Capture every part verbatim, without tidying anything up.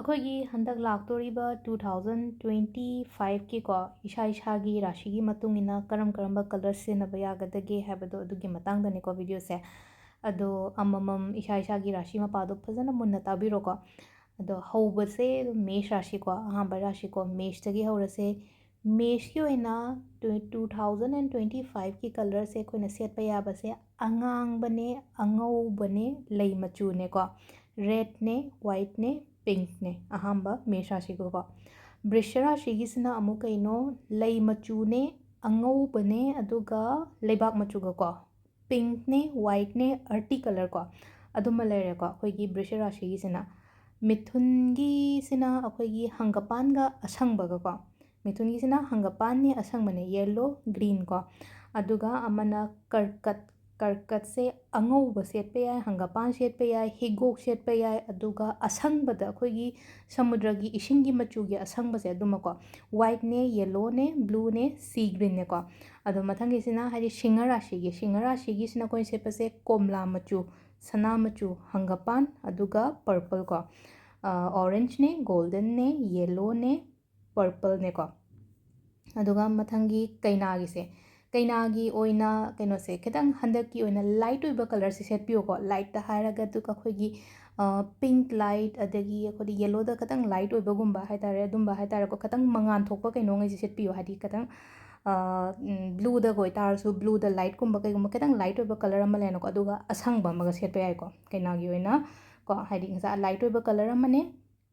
ꯑꯩꯈꯣꯏꯒꯤ ꯍꯟꯗꯛ ꯂꯥꯛꯇꯣꯔꯤꯕ two thousand twenty fiveꯀꯤꯀꯣ, ꯏꯁꯥ ꯏꯁꯥꯒꯤ ꯔꯥꯁꯤꯒꯤ ꯃꯇꯨꯡ ꯏꯟꯅ ꯀꯔꯝ ꯀꯔꯝꯕ colour ꯁꯤꯖꯤꯟꯅꯕ ꯌꯥꯒꯗꯒꯦ ꯍꯥꯏꯕꯗꯣ, ꯑꯗꯨꯒꯤ ꯃꯇꯥꯡꯗꯅꯤꯀꯣ videoꯁꯦ꯫ ꯑꯗꯣ ꯑꯃꯃꯝ ꯏꯁꯥ ꯏꯁꯥꯒꯤ ꯔꯥꯁꯤ ꯃꯄꯥꯗꯣ ꯐꯖꯅ ꯃꯨꯟꯅ ꯇꯥꯕꯤꯔꯣꯀꯣ꯫ ꯑꯗꯣ ꯍꯧꯕꯁꯦ ꯑꯗꯨꯝ ꯃꯦꯁ ꯔꯥꯁꯤꯀꯣ, ꯑꯍꯥꯟꯕ ꯔꯥꯁꯤꯀꯣ, ꯃꯦꯁꯇꯒꯤ ꯍꯧꯔꯁꯦ꯫ ꯃꯦꯁꯀꯤ ꯑꯣꯏꯅ two thousand and twenty fiveꯀꯤ colourꯁꯦ ꯑꯩꯈꯣꯏꯅ ꯁꯦꯠꯄ ꯌꯥꯕꯁꯦ ꯑꯉꯥꯡꯕꯅꯦ, ꯑꯉꯧꯕꯅꯦ, ꯂꯩ ꯃꯆꯨꯅꯦꯀꯣ, redꯅꯦ, whiteꯅꯦ, pinkꯅꯦ꯫ ꯑꯍꯥꯟꯕ ꯃꯦꯁ ꯔꯥꯁꯤꯒꯀꯣ꯫ ꯕ꯭ꯔꯤꯁ ꯔꯥꯁꯤꯒꯤꯁꯤꯅ ꯑꯃꯨꯛ ꯀꯩꯅꯣ, ꯂꯩ ꯃꯆꯨꯅꯦ, ꯑꯉꯧꯕꯅꯦ, ꯑꯗꯨꯒ ꯂꯩꯕꯥꯛ ꯃꯆꯨꯒꯀꯣ꯫ Pinkꯅꯦ, whiteꯅꯦ, earthy colour ꯀꯣ, ꯑꯗꯨꯃ ꯂꯩꯔꯦꯀꯣ ꯑꯩꯈꯣꯏꯒꯤ ꯕ꯭ꯔꯤꯁ ꯔꯥꯁꯤꯒꯤꯁꯤꯅ꯫ ꯃꯤꯊꯨꯟꯒꯤꯁꯤꯅ ꯑꯩꯈꯣꯏꯒꯤ ꯍꯪꯒꯄꯥꯟꯒ ꯑꯁꯪꯕꯒꯀꯣ꯫ ꯃꯤꯊꯨꯟꯒꯤꯁꯤꯅ ꯍꯪꯒꯄꯥꯟꯅꯦ, ꯑꯁꯪꯕꯅꯦ, yellow, green ꯀꯣ꯫ ꯑꯗꯨꯒ ꯑꯃꯅ ꯀꯔꯀꯠ꯫ ꯀꯔꯀꯠꯁꯦ ꯑꯉꯧꯕ ꯁꯦꯠꯄ ꯌꯥꯏ, ꯍꯪꯒꯄꯥꯟ ꯁꯦꯠꯄ ꯌꯥꯏ, ꯍꯤꯒꯣꯛ ꯁꯦꯠꯄ ꯌꯥꯏ, ꯑꯗꯨꯒ ꯑꯁꯪꯕꯗ ꯑꯩꯈꯣꯏꯒꯤ ꯁꯃꯨꯗ꯭ꯔꯒꯤ ꯏꯁꯤꯡꯒꯤ ꯃꯆꯨꯒꯤ ꯑꯁꯪꯕꯁꯦ ꯑꯗꯨꯃꯀꯣ꯫ Whiteꯅꯦ, yellowꯅꯦ, blueꯅꯦ, sea greenꯅꯦꯀꯣ꯫ ꯑꯗꯣ ꯃꯊꯪꯒꯤꯁꯤꯅ ꯍꯥꯏꯗꯤ ꯁꯤꯡꯍ ꯔꯥꯁꯤꯒꯤ, ꯁꯤꯡꯍ ꯔꯥꯁꯤꯒꯤꯁꯤꯅ ꯑꯩꯈꯣꯏꯅ ꯁꯦꯠꯄꯁꯦ ꯀꯣꯝꯂꯥ ꯃꯆꯨ, ꯁꯅꯥ ꯃꯆꯨ, ꯍꯪꯒꯄꯥꯟ, ꯑꯗꯨꯒ purple ꯀꯣ꯫ ꯑ, orangeꯅꯦ, goldenꯅꯦ, yellowꯅꯦ, purpleꯅꯦꯀꯣ꯫ ꯑꯗꯨꯒ ꯃꯊꯪꯒꯤ ꯀꯩꯅꯥꯒꯤꯁꯦ, ꯀꯩꯅꯥꯒꯤ ꯑꯣꯏꯅ ꯀꯩꯅꯣꯁꯦ ꯈꯤꯇꯪ ꯍꯟꯗꯛꯀꯤ ꯑꯣꯏꯅ light ꯑꯣꯏꯕ colourꯁꯦ ꯁꯦꯠꯄꯤꯌꯨꯀꯣ꯫ Lightꯇ ꯍꯥꯏꯔꯒ ꯑꯗꯨꯒ ꯑꯩꯈꯣꯏꯒꯤ, ꯑ, pink light, ꯑꯗꯒꯤ ꯑꯩꯈꯣꯏꯗꯤ yellowꯗ ꯈꯤꯇꯪ light ꯑꯣꯏꯕꯒꯨꯝꯕ ꯍꯥꯏꯇꯥꯔꯦ, ꯑꯗꯨꯝꯕ ꯍꯥꯏꯇꯥꯔꯦꯀꯣ, ꯈꯤꯇꯪ ꯃꯉꯥꯟ ꯊꯣꯛꯄ ꯀꯩꯅꯣꯉꯩꯁꯦ ꯁꯦꯠꯄꯤꯌꯨ꯫ ꯍꯥꯏꯗꯤ ꯈꯤꯇꯪ, ꯑ, ꯎꯝ, blueꯗꯒ ꯑꯣꯏꯇꯥꯔꯁꯨ, blueꯗ lightꯀꯨꯝꯕ ꯀꯩꯒꯨꯝꯕ ꯈꯤꯇꯪ light ꯑꯣꯏꯕ colour ꯑꯃ ꯂꯩꯅꯀꯣ, ꯑꯗꯨꯒ ꯑꯁꯪꯕ ꯑꯃꯒ ꯁꯦꯠꯄ ꯌꯥꯏꯀꯣ꯫ ꯀꯩꯅꯥꯒꯤ ꯑꯣꯏꯅ ꯀꯣ, ꯍꯥꯏꯗꯤ ꯉꯁꯥꯏ light ꯑꯣꯏꯕ colour ꯑꯃꯅꯦ,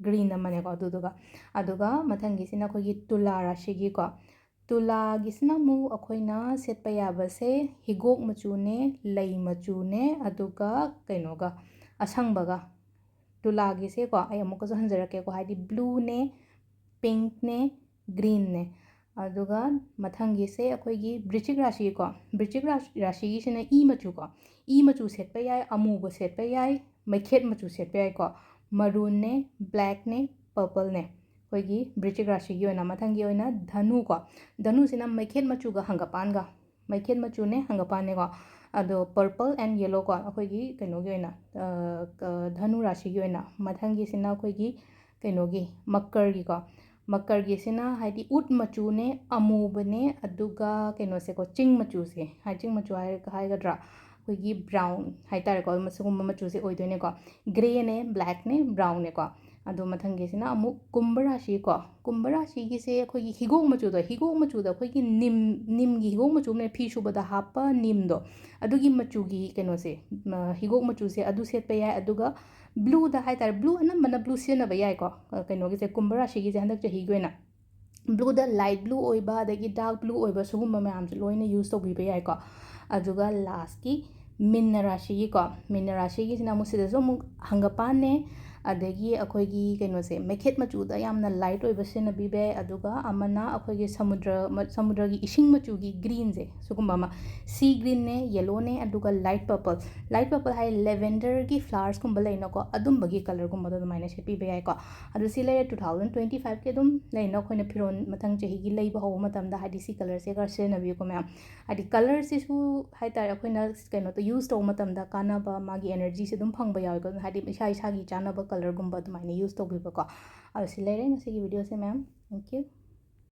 green ꯑꯃꯅꯦꯀꯣ, ꯑꯗꯨꯗꯨꯒ꯫ ꯑꯗꯨꯒ ꯃꯊꯪꯒꯤꯁꯤꯅ ꯑꯩꯈꯣꯏꯒꯤ ꯇꯨꯂꯥ ꯔꯥꯁꯤꯒꯤꯀꯣ꯫ ꯇꯨꯂꯥꯒꯤꯁꯤꯅ ꯑꯃꯨꯛ ꯑꯩꯈꯣꯏꯅ ꯁꯦꯠꯄ ꯌꯥꯕꯁꯦ ꯍꯤꯒꯣꯛ ꯃꯆꯨꯅꯦ, ꯂꯩ ꯃꯆꯨꯅꯦ, ꯑꯗꯨꯒ ꯀꯩꯅꯣꯒ, ꯑꯁꯪꯕꯒ꯫ ꯇꯨꯂꯥꯒꯤꯁꯦꯀꯣ, ꯑꯩ ꯑꯃꯨꯛꯀꯁꯨ ꯍꯟꯖꯔꯛꯀꯦꯀꯣ, ꯍꯥꯏꯗꯤ blueꯅꯦ, pinkꯅꯦ, greenꯅꯦ꯫ ꯑꯗꯨꯒ ꯃꯊꯪꯒꯤꯁꯦ ꯑꯩꯈꯣꯏꯒꯤ ꯕ꯭ꯔꯤꯆꯤꯛ ꯔꯥꯁꯤꯀꯣ꯫ ꯕ꯭ꯔꯤꯆꯤꯛ ꯔꯥꯁ-, ꯔꯥꯁꯤꯒꯤꯁꯤꯅ ꯏ ꯃꯆꯨꯀꯣ꯫ ꯏ ꯃꯆꯨ ꯁꯦꯠꯄ ꯌꯥꯏ, ꯑꯃꯨꯕ ꯁꯦꯠꯄ ꯌꯥꯏ, ꯃꯩꯈꯦꯠ ꯃꯆꯨ ꯁꯦꯠꯄ ꯌꯥꯏꯀꯣ꯫ Maroonꯅꯦ, blackꯅꯦ, purpleꯅꯦ꯫ ꯑꯩꯈꯣꯏꯒꯤ ꯕ꯭ꯔꯤꯆꯤꯛ ꯔꯥꯁꯤꯒꯤ ꯑꯣꯏꯅ꯫ ꯃꯊꯪꯒꯤ ꯑꯣꯏꯅ ꯙꯅꯨꯀꯣ꯫ ꯙꯅꯨꯁꯤꯅ ꯃꯩꯈꯦꯠ ꯃꯆꯨꯒ ꯍꯪꯒꯄꯥꯟꯒ꯫ ꯃꯩꯈꯦꯠ ꯃꯆꯨꯅꯦ, ꯍꯪꯒꯄꯥꯟꯅꯦꯀꯣ꯫ ꯑꯗꯣ purple and yellowꯀꯣ, ꯑꯩꯈꯣꯏꯒꯤ ꯀꯩꯅꯣꯒꯤ ꯑꯣꯏꯅ, ꯑ, ꯀ-, ꯙꯅꯨ ꯔꯥꯁꯤꯒꯤ ꯑꯣꯏꯅ꯫ ꯃꯊꯪꯒꯤꯁꯤꯅ ꯑꯩꯈꯣꯏꯒꯤ ꯀꯩꯅꯣꯒꯤ ꯃꯀꯔꯒꯤꯀꯣ, ꯃꯀꯔꯒꯤꯁꯤꯅ ꯍꯥꯏꯗꯤ ꯎꯠ ꯃꯆꯨꯅꯦ, ꯑꯃꯨꯕꯅꯦ, ꯑꯗꯨꯒ ꯀꯩꯅꯣꯁꯦꯀꯣ, ꯆꯤꯡ ꯃꯆꯨꯁꯦ, ꯍꯥꯏ, ꯆꯤꯡ ꯃꯆꯨ ꯍꯥꯏꯔ-, ꯍꯥꯏꯒꯗ꯭ꯔꯥ, ꯑꯩꯈꯣꯏꯒꯤ ꯕ꯭ꯔꯥꯎꯟ ꯍꯥꯏꯇꯥꯔꯦꯀꯣ, ꯃꯁꯤꯒꯨꯝꯕ ꯃꯆꯨꯁꯦ ꯑꯣꯏꯗꯣꯏꯅꯦꯀꯣ꯫ ꯒ꯭ꯔꯦꯅꯦ, ꯕ꯭ꯂꯦꯛꯅꯦ, ꯕ꯭ꯔꯥꯎꯟꯅꯦꯀꯣ꯫ ꯑꯗꯣ ꯃꯊꯪꯒꯤꯁꯤꯅ ꯑꯃꯨꯛ ꯀꯨꯝꯚ ꯔꯥꯁꯤꯀꯣ꯫ ꯀꯨꯝꯚ ꯔꯥꯁꯤꯒꯤꯁꯦ ꯑꯩꯈꯣꯏꯒꯤ ꯍꯤꯒꯣꯛ ꯃꯆꯨꯗꯣ, ꯍꯤꯒꯣꯛ ꯃꯆꯨꯗꯣ ꯑꯩꯈꯣꯏꯒꯤ ꯅꯤꯝ, ꯅꯤꯝꯒꯤ ꯍꯤꯒꯣꯛ ꯃꯆꯨ ꯑꯃ ꯂꯩ, ꯐꯤ ꯁꯨꯕꯗ ꯍꯥꯞꯄ ꯅꯤꯝꯗꯣ, ꯑꯗꯨꯒꯤ ꯃꯆꯨꯒꯤ ꯀꯩꯅꯣꯁꯦ, ꯃ-, ꯍꯤꯒꯣꯛ ꯃꯆꯨꯁꯦ ꯑꯗꯨ ꯁꯦꯠꯄ ꯌꯥꯏ꯫ ꯑꯗꯨꯒ ꯕ꯭ꯂꯨꯗ ꯍꯥꯏꯇꯥꯔꯦ, ꯕ꯭ꯂꯨ ꯑꯅꯝꯕꯅ ꯕ꯭ꯂꯨ ꯁꯤꯖꯤꯟꯅꯕ ꯌꯥꯏꯀꯣ, ꯑ, ꯀꯩꯅꯣꯒꯤꯁꯦ, ꯀꯨꯝꯚ ꯔꯥꯁꯤꯒꯤꯁꯦ ꯍꯟꯗꯛ ꯆꯍꯤꯒꯤ ꯑꯣꯏꯅ꯫ ꯕ꯭ꯂꯨꯗ ꯂꯥꯏꯠ ꯕ꯭ꯂꯨ ꯑꯣꯏꯕ, ꯑꯗꯒꯤ ꯗꯥꯔꯛ ꯕ꯭ꯂꯨ ꯑꯣꯏꯕ, ꯁꯤꯒꯨꯝꯕ ꯃꯌꯥꯝꯁꯨ ꯂꯣꯏꯅ ꯌꯨꯁ ꯇꯧꯕꯤꯕ ꯌꯥꯏꯀꯣ꯫ ꯑꯗꯨꯒ ꯂꯥꯁꯀꯤ ꯃꯤꯟꯅ ꯔꯥꯁꯤꯒꯤꯀꯣ, ꯃꯤꯟꯅ ꯔꯥꯁꯤꯒꯤꯁꯤꯅ ꯑꯃꯨꯛ ꯁꯤꯗꯁꯨ ꯑꯃꯨꯛ ꯍꯪꯒꯄꯥꯟꯅꯦ, ꯑꯗꯒꯤ ꯑꯩꯈꯣꯏꯒꯤ ꯀꯩꯅꯣꯁꯦ, ꯃꯩꯈꯦꯠ ꯃꯆꯨꯗ ꯌꯥꯝꯅ ꯂꯥꯏꯠ ꯑꯣꯏꯕ ꯁꯤꯖꯤꯟꯅꯕꯤꯕ ꯌꯥꯏ꯫ ꯑꯗꯨꯒ ꯑꯃꯅ ꯑꯩꯈꯣꯏꯒꯤ ꯁꯃꯨꯗ꯭ꯔ, ꯃ-, ꯁꯃꯨꯗ꯭ꯔꯒꯤ ꯏꯁꯤꯡ ꯃꯆꯨꯒꯤ ꯒ꯭ꯔꯤꯟꯁꯦ, ꯁꯤꯒꯨꯝꯕ ꯑꯃ, ꯁꯤ ꯒ꯭ꯔꯤꯟꯅꯦ, ꯌꯦꯂꯣꯅꯦ, ꯑꯗꯨꯒ ꯂꯥꯏꯠ ꯄꯔꯄꯜ꯫ ꯂꯥꯏꯠ ꯄꯔꯄꯜ ꯍꯥꯏ ꯂꯦꯚꯦꯟꯗꯔꯒꯤ ꯐ꯭ꯂꯥꯋꯔꯁꯀꯨꯝꯕ ꯂꯩꯅꯀꯣ, ꯑꯗꯨꯝꯕꯒꯤ ꯀꯂꯔꯒꯨꯝꯕꯗꯣ ꯑꯗꯨꯃꯥꯏꯅ ꯁꯦꯠꯄꯤꯕ ꯌꯥꯏꯀꯣ꯫ ꯑꯗꯨ ꯁꯤ ꯂꯩꯔꯦ, two thousand twenty fiveꯀꯤ ꯑꯗꯨꯝ ꯂꯩꯅ ꯑꯩꯈꯣꯏꯅ ꯐꯤꯔꯣꯜ ꯃꯊꯪ ꯆꯍꯤꯒꯤ ꯂꯩꯕ ꯍꯧꯕ ꯃꯇꯝꯗ ꯍꯥꯏꯗꯤ ꯁꯤ ꯀꯂꯔꯁꯦ ꯈꯔ ꯁꯤꯖꯤꯟꯅꯕꯤꯌꯨꯀꯣ ꯃꯌꯥꯝ꯫ ꯍꯥꯏꯗꯤ ꯀꯂꯔꯁꯤꯁꯨ ꯍꯥꯏꯇꯥꯔꯦ, ꯑꯩꯈꯣꯏꯅ ꯀꯩꯅꯣꯗ ꯌꯨꯁ ꯇꯧꯕ ꯃꯇꯝꯗ ꯀꯥꯟꯅꯕ, ꯃꯥꯒꯤ ꯑꯦꯅꯔꯖꯤꯁꯦ ꯑꯗꯨꯝ ꯐꯪꯕ ꯌꯥꯎꯋꯦꯀꯣ꯫ ꯑꯗꯨꯅ ꯍꯥꯏꯗꯤ ꯏꯁꯥ ꯏꯁꯥꯒꯤ ꯆꯥꯅꯕ ꯀꯂꯔꯒꯨꯝꯕ ꯑꯗꯨꯃꯥꯏꯅ ꯌꯨꯁ ꯇꯧꯕꯤꯕꯀꯣ꯫ ꯑꯗꯨ ꯁꯤ ꯂꯩꯔꯦ ꯉꯁꯤꯒꯤ ꯚꯤꯗꯤꯑꯣꯁꯦ ꯃꯌꯥꯝ꯫ Thank you꯫